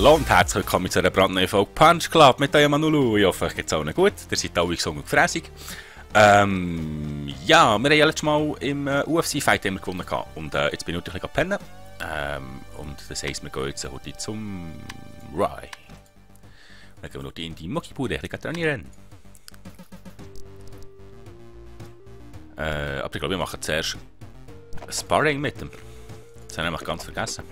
Hallo und herzlich willkommen zu einer brandneuen Folge Punch Club mit eurem Manulu. Ich hoffe, euch geht's allen gut. Ihr seid alle gesund und gefrässig. Ja, wir haben ja letztes Mal im UFC-Fight gewonnen und jetzt bin ich natürlich pennen. Und das heisst, wir gehen jetzt heute zum Rai. Dann gehen wir noch in die Muckibude trainieren. Aber ich glaube, wir machen zuerst Sparring mit dem. Das habe ich nämlich ganz vergessen.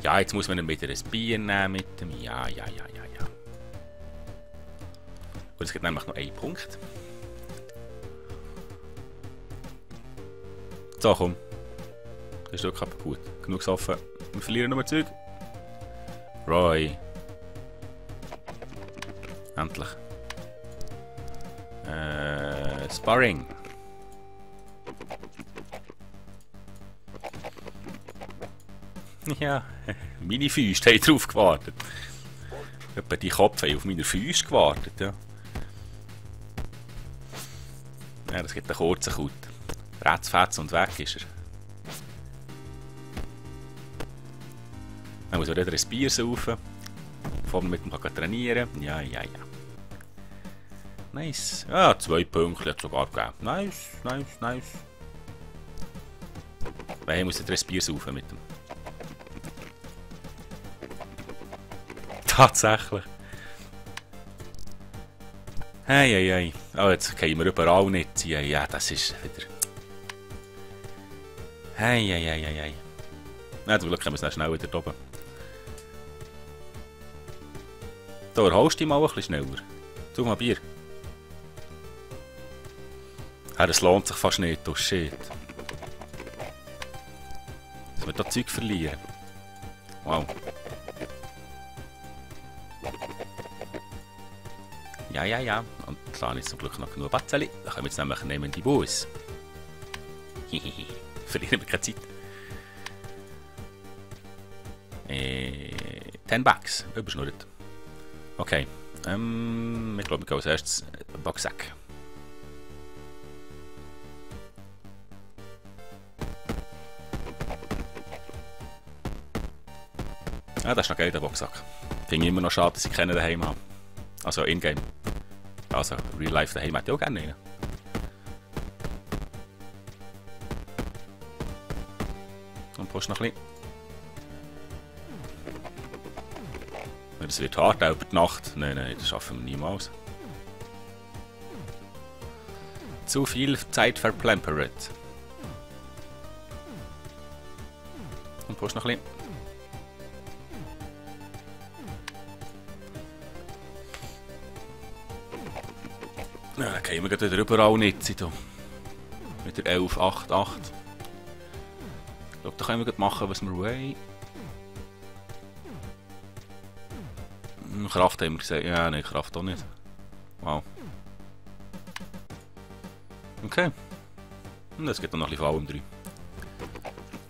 Ja, jetzt muss man dann wieder ein Bier nehmen mit dem. Ja. Und es gibt nämlich noch einen Punkt. So, komm. Das ist wirklich gut. Genug gesoffen. Wir verlieren nur Zeug. Roy. Endlich. Sparring. Ja, meine Füße haben drauf gewartet. Etwa die Köpfe haben auf meine Füße gewartet, ja. Ja, das gibt einen kurzen Kut. Ratzfatz und weg ist er. Dann muss er wieder ein Bier saufen. Bevor man mit ihm trainieren kann. Ja. Nice. Ja, 2 Punkte hat es sogar gegeben. Nice. Weil muss er ein Bier saufen mit ihm. Tatsächlich. Hey. Oh, jetzt können wir überall nicht ziehen. Ja, das ist wieder. Hey. Na, zum Glück können wir es schnell wieder oben. Da erholst du dich mal ein bisschen schneller. Tu mal Bier. Ja, das lohnt sich fast nicht, oh shit. Dass wir da Zeug verlieren. Wow. Ja. Und da habe ich zum Glück noch genug Batzeli. Da können wir jetzt nämlich nehmen die Bus. Verlieren wir keine Zeit. 10 Bucks. Überschnurrt. Okay. Ich glaube, wir gehen als erstes Boxsack. Ja, das ist noch geil, der Boxsack. Finde ich immer noch schade, dass ich keinen daheim habe. Also in-game. Also real life daheim hätte ich auch gerne einen. Und push noch ein bisschen. Das wird hart über die Nacht. Nein, das schaffen wir niemals. Zu viel Zeit verplempert. Und push noch ein bisschen. Ja, dann können wir wieder überall nicht sein. Mit der 11.8.8. Ich glaube, da können wir machen, was wir wollen. Kraft haben wir gesagt. Ja, nein, Kraft auch nicht. Wow. Okay. Und es gibt noch ein bisschen vor allem drin.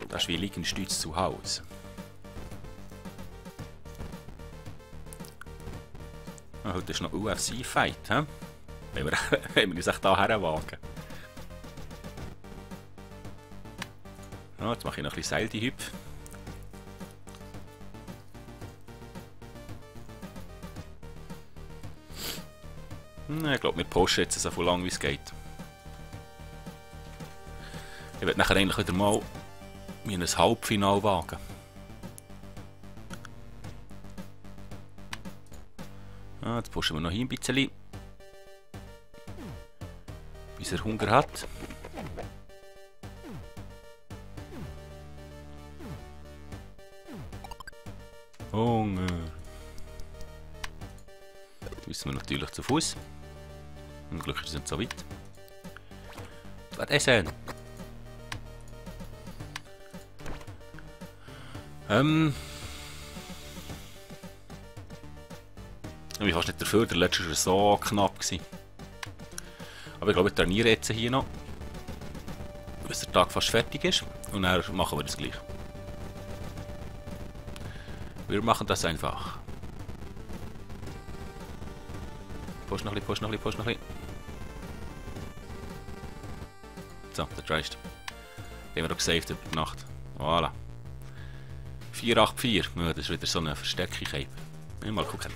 Das ist wie Liegenstütz zu Hause. Ah, heute ist noch UFC-Fight, hä? Wenn wir uns echt da herwagen. Ja, jetzt mache ich noch ein bisschen Seildi-Hüp. Ich glaube, wir pushen jetzt so lang wie es geht. Ich werde nachher eigentlich wieder mal in ein Halbfinale wagen. Ja, jetzt pushen wir noch hier ein bisschen. Bis er Hunger hat. Hunger. Jetzt müssen wir natürlich zu Fuß. Zum Glück ist es nicht so weit. Was essen? Ich bin fast nicht dafür, der letzte war so knapp gewesen. Aber ich glaube, ich trainiere jetzt hier noch, bis der Tag fast fertig ist. Und dann machen wir das gleich. Wir machen das einfach. Push noch ein bisschen. So, der dreist. Den haben wir doch gesaved über die Nacht. Voilà. 484. Ja, das ist wieder so eine Verstärkung. Mal gucken.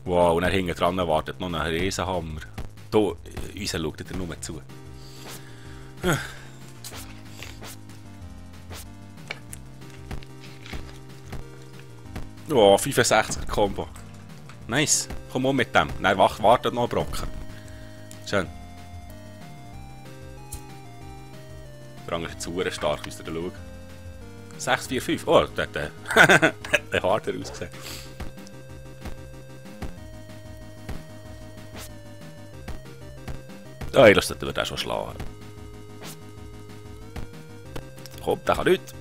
Wow, und dann hinten dran wartet noch ein Riesenhammer. Hier, unser schaut er nur zu. Oh, 65er Combo. Nice. Komm mal mit dem. Nein, wartet noch einen Brocken. Schön. Der andere ist zu stark, müsst ihr schauen. 645. Oh, der hat harter ausgesehen. Oh, ich lasse den schon schlagen. Komm, der kann nichts.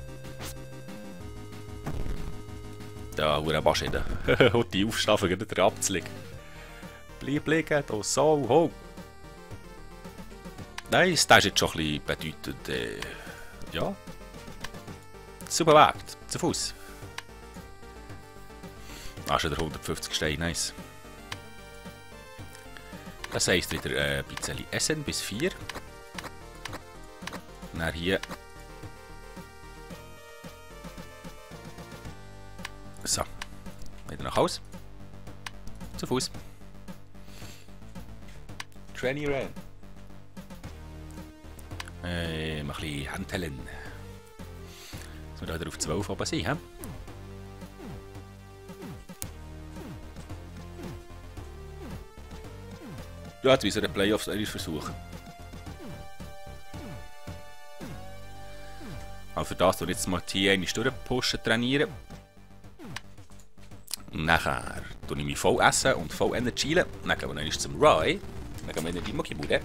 Da, wo er Maschine. Und die Aufstaffel wieder abzulegen. Bleib liegen, da so, ho. Nice, das ist jetzt schon ein bisschen bedeutend. Ja. Zu bewegt, zu Fuß. Ah, schon der 150 Stein, nice. Das heisst wieder ein bisschen Essen bis 4. Und dann hier. So. Wieder nach Hause. Zu Fuß. Tranny Ran. Mal ein bisschen Handhellen. Dass wir wieder auf 12 oben sind, hä? Ja, jetzt müssen wir den Playoffs versuchen. Aber für das tue ich jetzt mal hier eine Stunde pushen, trainieren. Und nachher tue ich mich voll essen und voll energielen. Dann gehen wir noch zum Roy. Dann gehen wir in die Muckibude.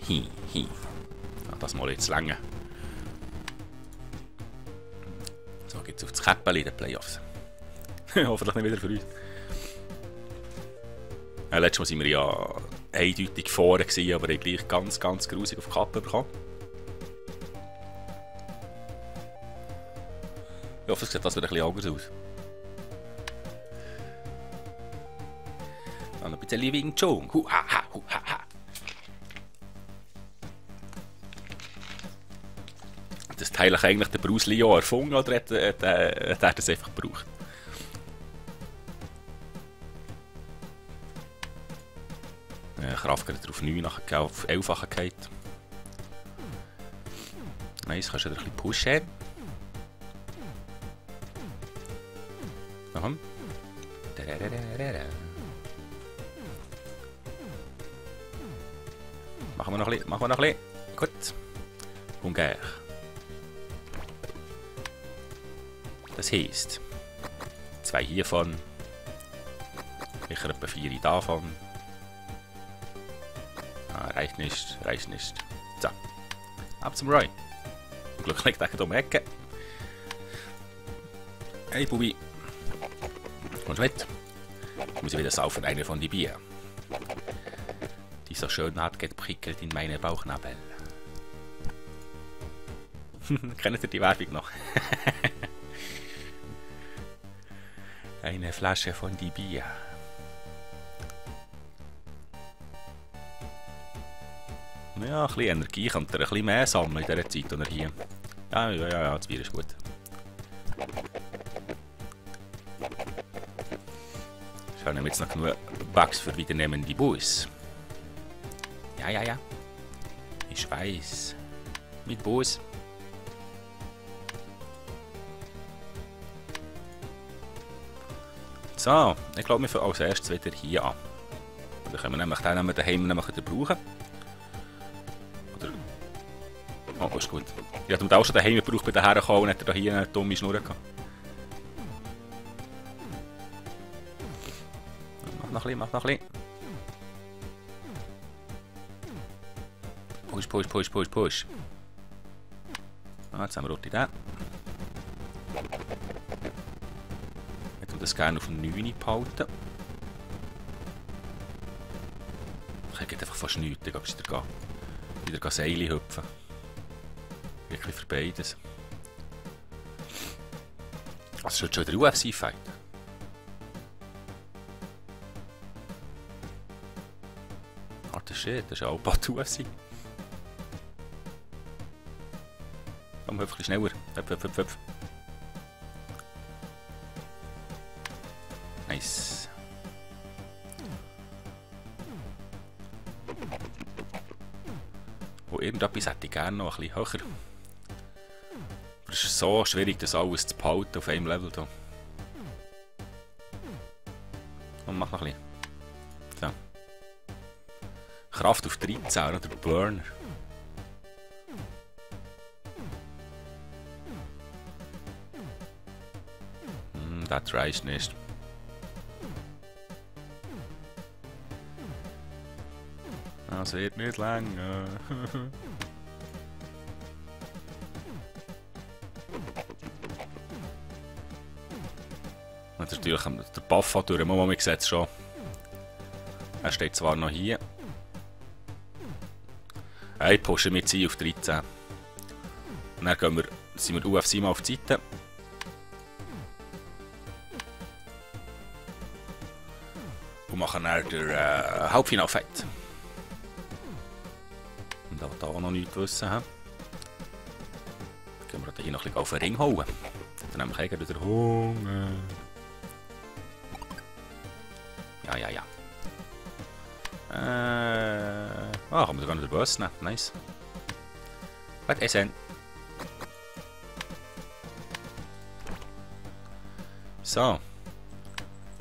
Hi. Das mal jetzt länger. So geht's auf das Käppchen in den Playoffs. Hoffentlich nicht wieder für uns. Letztes Mal waren wir ja eindeutig vorne, aber ich gleich ganz grusig auf die Kappe bekommen. Ich hoffe, es sieht das wieder ein bisschen anders aus. Dann ein bisschen Living Chong. Huhaha. Das Teil hat eigentlich der Bruce Lee erfunden, oder hat er das einfach gebraucht? Kraft geht auf 9, nachher auf 11 geht. Nice, kannst du wieder ein bisschen pushen. Aha. Machen wir noch ein bisschen. Gut. Und gleich. Das heisst, 2 hiervon. Sicher etwa 4 davon. Reicht nicht. So. Ab zum Roy. Glücklich liegt er um die Ecke. Hey Bubi. Kommst du mit? Ich muss wieder saufen, eine von die Bier. Die so schön hart geprickelt in meine Bauchnabel. Kennt ihr die Werbung noch? Eine Flasche von die Bier. Ja, ein bisschen Energie könnte er ein bisschen mehr sammeln in dieser Zeit, und er hier. Ja, das Bier ist gut. Schauen wir jetzt noch genug Bugs für wiedernehmende Bus. Ja. Ich weiß. Mit Bus. So, ich glaube, wir fangen als erstes wieder hier an. Dann können wir nämlich den daheim wieder brauchen. Oh, ist gut. Ich hatte auch schon daheim gebraucht bei den Herren und hat er hier eine dumme Schnur gehabt. Mach noch ein bisschen. Push. Ah, jetzt haben wir den. Ich tue das gerne auf 9 behalten. Ich geht einfach fast nichts, dann gehst du wieder Seile hüpfen. Wirklich für beides. Also schon der UFC-Fight. Shit, das ist auch bald UFC. ein bisschen schneller. Hüpf. Nice. Und irgendetwas hätte ich gerne noch ein bisschen höher. Aber es ist so schwierig, das alles zu behalten auf einem Level hier. Und mach noch ein bisschen. So. Kraft auf 13 oder Burner. Das reicht nicht. Das wird nicht länger. Natürlich, der Buff hat durch, man sieht es schon. Er steht zwar noch hier. Ich pushe mit sie auf 13. Und dann sind wir UFC mal auf die Seite. Und machen dann den Halbfinalfight. Und da wir auch noch nichts wissen haben, gehen wir hier noch ein bisschen auf den Ring hauen. Dann haben wir wieder Hunger. Ja. Kann man sogar noch den Boss nehmen. Nice. Was essen? So.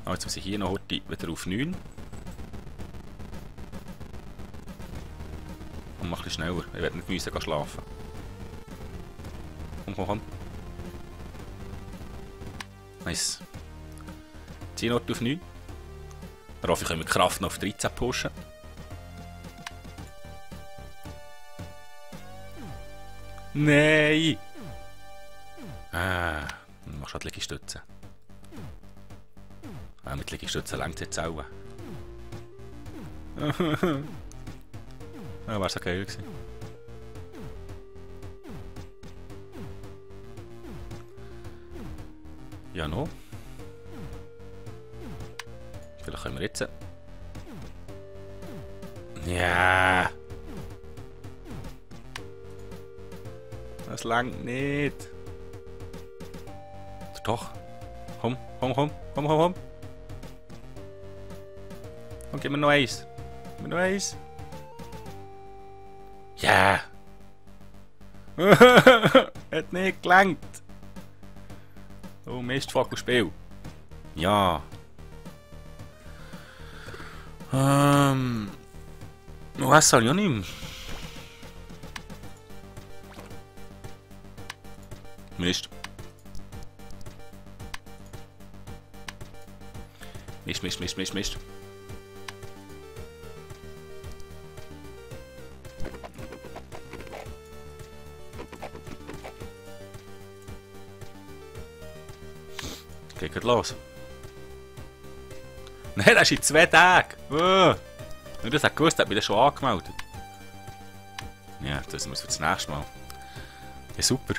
Jetzt muss ich hier noch heute wieder auf 9. Und mach ein bisschen schneller. Ich werde nicht schlafen. Komm. Nice. Zieh noch auf 9. Dann hoffe ich, können wir die Kraft noch auf 13 pushen. Nein! Du machst halt Liegestützen. Mit Liegestützen längt es jetzt auch. Wäre so geil gewesen. Ja, noch. Vielleicht können wir jetzt. Ja. Das langt nicht. Doch. Komm. Und gib mir noch eins. Ja. Hat nicht gelangt. Oh Mist, Fackelspiel. Ja. Was soll ich auch nicht? Mist. Mist. Geht los. Nein, das ist in 2 Tagen. Nur das hat gewusst, hat mich das schon angemeldet. Ja, das muss für das nächste Mal. Ja, super.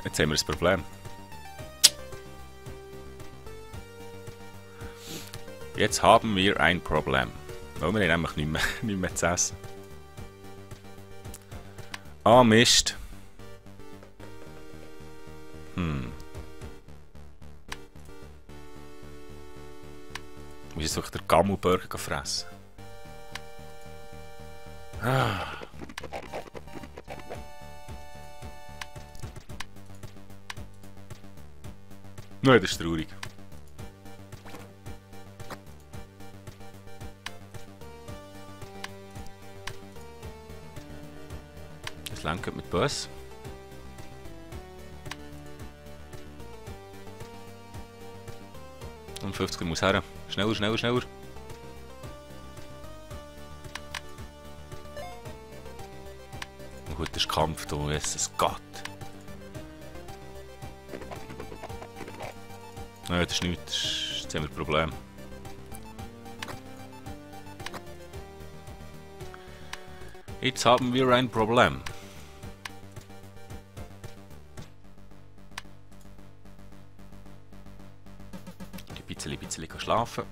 Jetzt haben wir ein Problem. Jetzt haben wir ein Problem. Weil wir haben nämlich nicht mehr zu essen. Ah, Mist. Ich muss jetzt wirklich den Gammelburger fressen. Nein, das ist traurig. Das lenkt mit Bus. Und 50 muss her. Schneller. Und gut, das ist Kampf, da es geht. Nein, das ist nichts. Jetzt haben wir ein Problem. Jetzt haben wir ein Problem. Ein bisschen schlafen.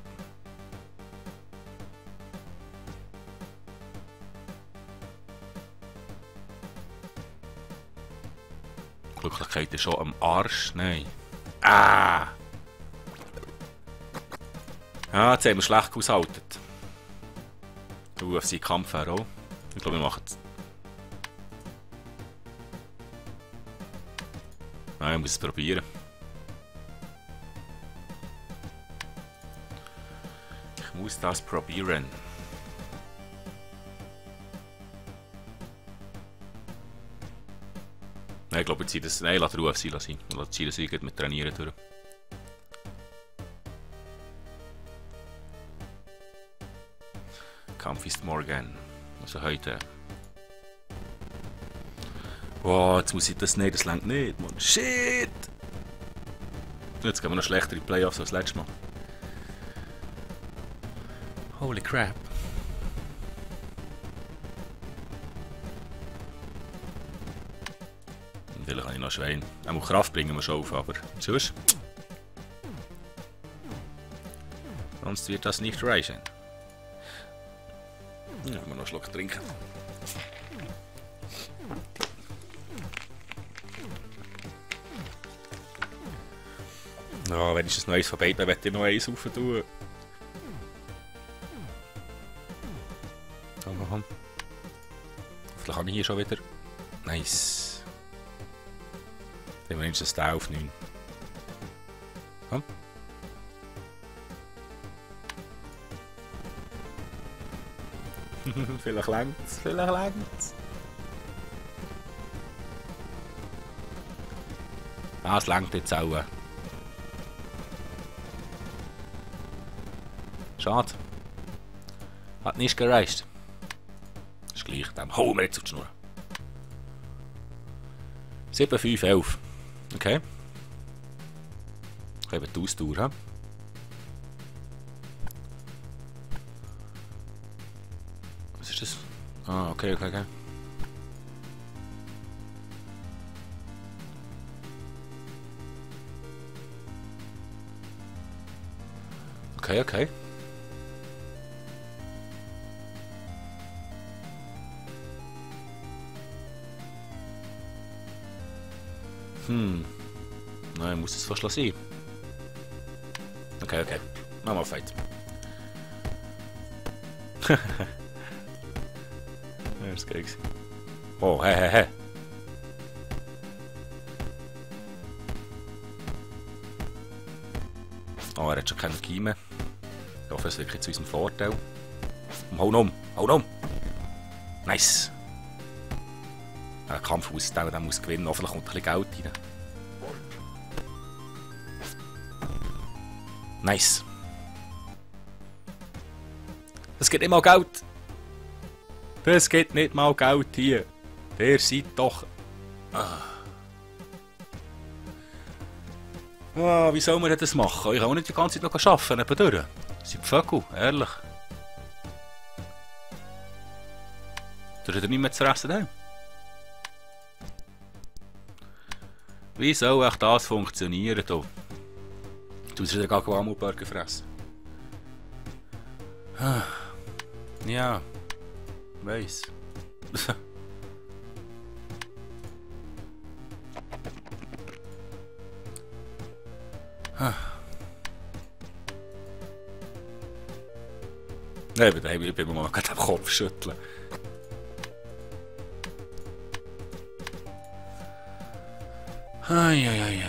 Ich Wirklichkeit ist schon am Arsch. Nein. Ah! Ja, jetzt haben wir schlecht ausgehalten. UFC Kampf auch. Ich glaube, wir machen es. Nein, ich muss es probieren. Ich muss das probieren. Nein, ich glaube, ich ziehe das. Nein, lass der UFC sein. Ich ziehe das mit Trainieren durch. Kampf ist morgen. Also heute. Wow, jetzt muss ich das nicht. Das längt nicht, Mann. Shit! Jetzt gehen wir noch schlechter in die Playoffs als letztes Mal. Holy crap. Vielleicht kann ich noch Schwein. Auch Kraft bringen wir schon auf, aber sonst. Sonst wird das nicht reichen. Ja, wir noch einen Schluck trinken. Ja, wenn ich ein neues von beiden, dann werde ich noch eins rauf tun. Komm. Vielleicht habe ich hier schon wieder. Nice. Dann haben wir mindestens den auf 9. Komm. Vielleicht längt's, vielleicht längt's. Ah, es längt jetzt auch. Schade. Hat nicht gereicht. Ist gleich, dann hauen wir jetzt auf die Schnur. 7, 5, 11. Okay. Ich habe die Ausdauer. He? Was ist das? Ah, okay. Okay. Nein, muss es fast sein. Okay. Machen wir Fight. Ja, ist geil. Oh, hey. Oh, er hat schon keine Kiemen. Ich hoffe, es ist wirklich zu unserem Vorteil. Hau um! Nice! Der Kampf ausdauern, der muss gewinnen. Hoffentlich kommt ein bisschen Geld rein. Nice! Das gibt nicht mal Geld! Das gibt nicht mal Geld hier! Der seid doch... wie soll man das machen? Ich kann auch nicht die ganze Zeit noch arbeiten, nebendurch. Seid Vögel, ehrlich. Du hast nicht mehr zu essen haben. Wie soll echt das funktionieren? Du hast ja gar keinen Burger fressen. Ja, weiss. Nein, ich bin mir mal gerade am Kopf schütteln. Ai.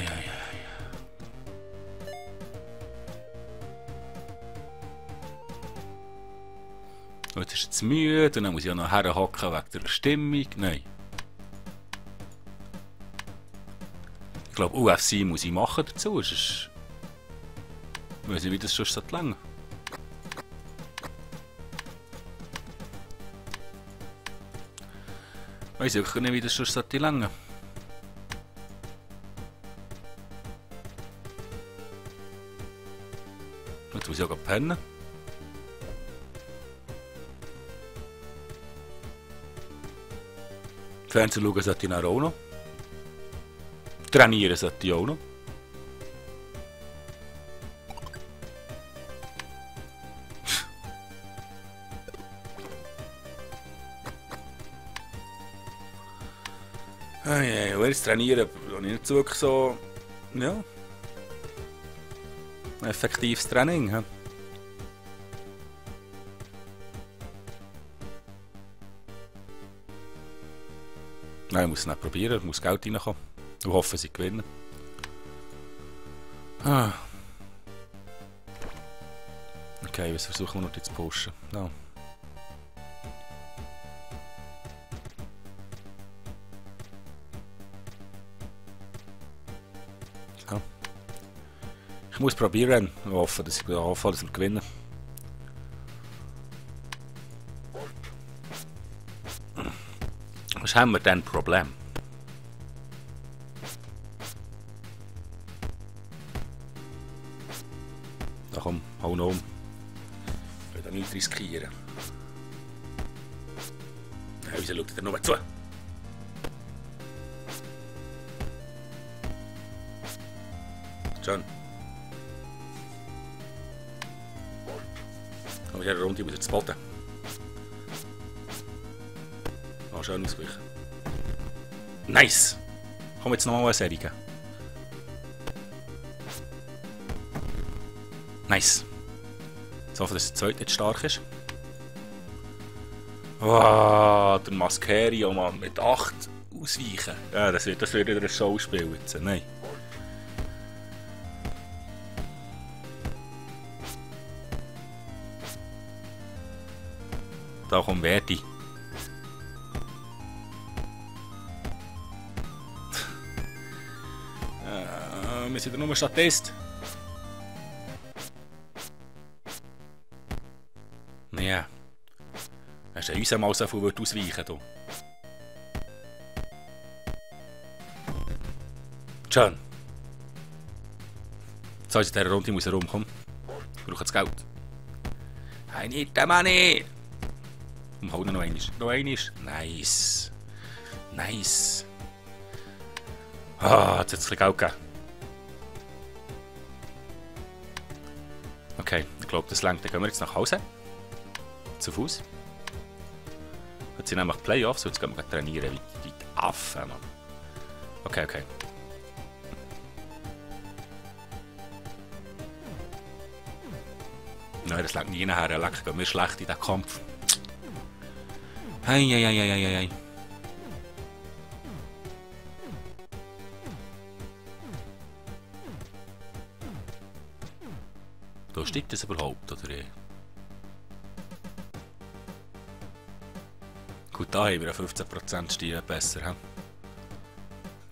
Jetzt ist es müde und dann muss ich auch noch herhocken wegen der Stimmung. Nein. Ich glaube, UFC muss ich machen dazu. Ich weiß nicht, wie das sonst so lang. Ich weiß wirklich nicht, wie das sonst so lang. Jetzt muss ich auch pennen. Fernsehen schauen sollte ich auch noch. Trainieren sollte ich auch noch. Wenn ich trainiere, habe ich nicht wirklich so... Ja... effektives Training. He? Nein, ich muss es nicht probieren, ich muss Geld reinkommen. Und hoffe, sie gewinnen. Ah. Okay, was versuchen wir noch zu pushen? No. So. Ich muss probieren und hoffe, dass wir gewinnen. Was haben wir denn ein Problem? Na komm, hau noch um. Ich will da nicht riskieren. Ja, wieso schaut er nur zu? Schön. Komm ich eine Runde wieder zu Boden. Oh, schön ausgewichen. Nice! Komm jetzt nochmal eine Serie. Nice. Ich hoffe, dass der zweite nicht stark ist. Wow, der Maskerio, Mann, mit 8 ausweichen. Ja, das wird wieder ein Showspiel jetzt. Nein. Da kommt Verdi. Wir sind nur Statist. Ja. Hast du uns einmal so viel ausweichen hier? Schön. Jetzt in dieser Runde muss er rumkommen. Ich brauche das Geld. I need the money! Und hau noch einmal. Noch einmal. Nice. Nice. Ah, jetzt hat es ein bisschen Geld gegeben. Okay, ich glaube, das reicht. Dann gehen wir jetzt nach Hause. Zu Fuß. Jetzt sind nämlich Playoffs, und jetzt gehen wir trainieren wie die Affen, Mann. Okay, okay. Nein, das lag nie nachher. Leck, gehen wir schlecht in diesen Kampf. Hei. Da steigt das überhaupt, oder? Gut, da haben wir 15% Stiere besser. He?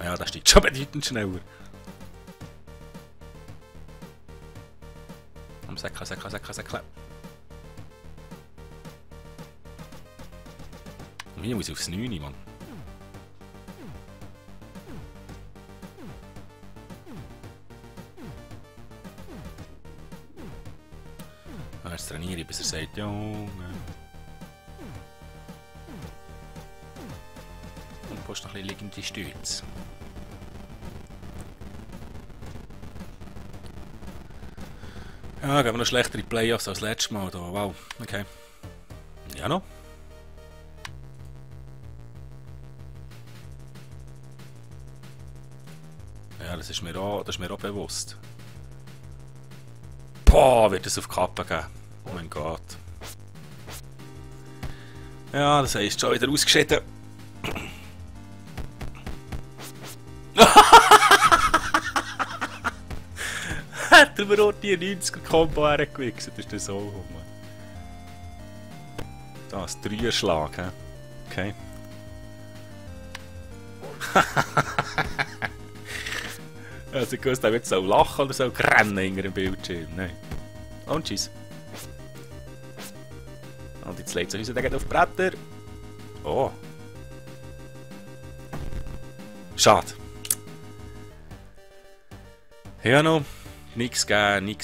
Ja, das steigt schon bedeutend schneller. Am Säckle. Und hier muss ich aufs 9, Mann. Jetzt trainiere ich, bis er sagt, Junge. Und brauchst noch ein bisschen liegende Stütze. Ja, gehen wir noch schlechtere Playoffs als letztes Mal. Da. Wow, okay. Ja, noch. Ja, das ist mir auch bewusst. Boah, wird es auf die Kappe geben. Oh mein Gott. Ja, das heißt schon wieder ausgeschieden. Hat er mir auch die 90er-Kombo hergewichst? Das ist das so, Mann. Das 3er-Schlag, hä? Okay. Also ich wusste, er wird so lachen oder so rennen hinter dem Bildschirm. Nein. Und tschüss. Und jetzt legt sich unser auf die Bretter. Oh. Schade. Ja noch. Nix geben.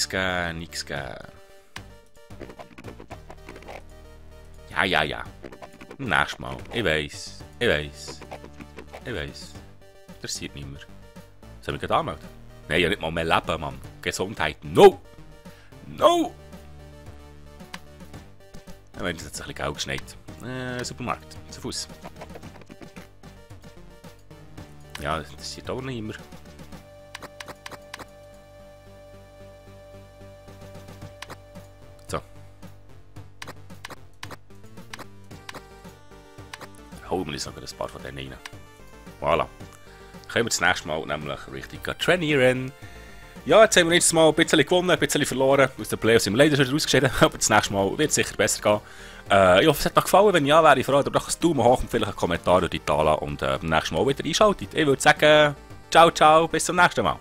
Ja. Nächstes Mal. Ich weiss. Interessiert nicht mehr. Sollen wir gerade anmelden? Nein, ja nicht mal mehr Leben, Mann. Gesundheit. No! Wenn es jetzt ein bisschen Geld geschneit. Supermarkt. Zu Fuß. Ja, das interessiert auch nicht immer. So. Holen wir uns noch ein paar von denen rein. Voilà. Können wir das nächste Mal nämlich richtig trainieren. Ja, jetzt haben wir jetzt mal ein bisschen gewonnen, ein bisschen verloren. Aus den Playoffs sind wir leider schon rausgeschieden, aber das nächste Mal wird es sicher besser gehen. Ich hoffe, es hat euch gefallen. Wenn ja, wäre ich froh, doch einen Daumen hoch und vielleicht einen Kommentar dort da lassen und beim nächsten Mal wieder einschaltet. Ich würde sagen, ciao, ciao, bis zum nächsten Mal.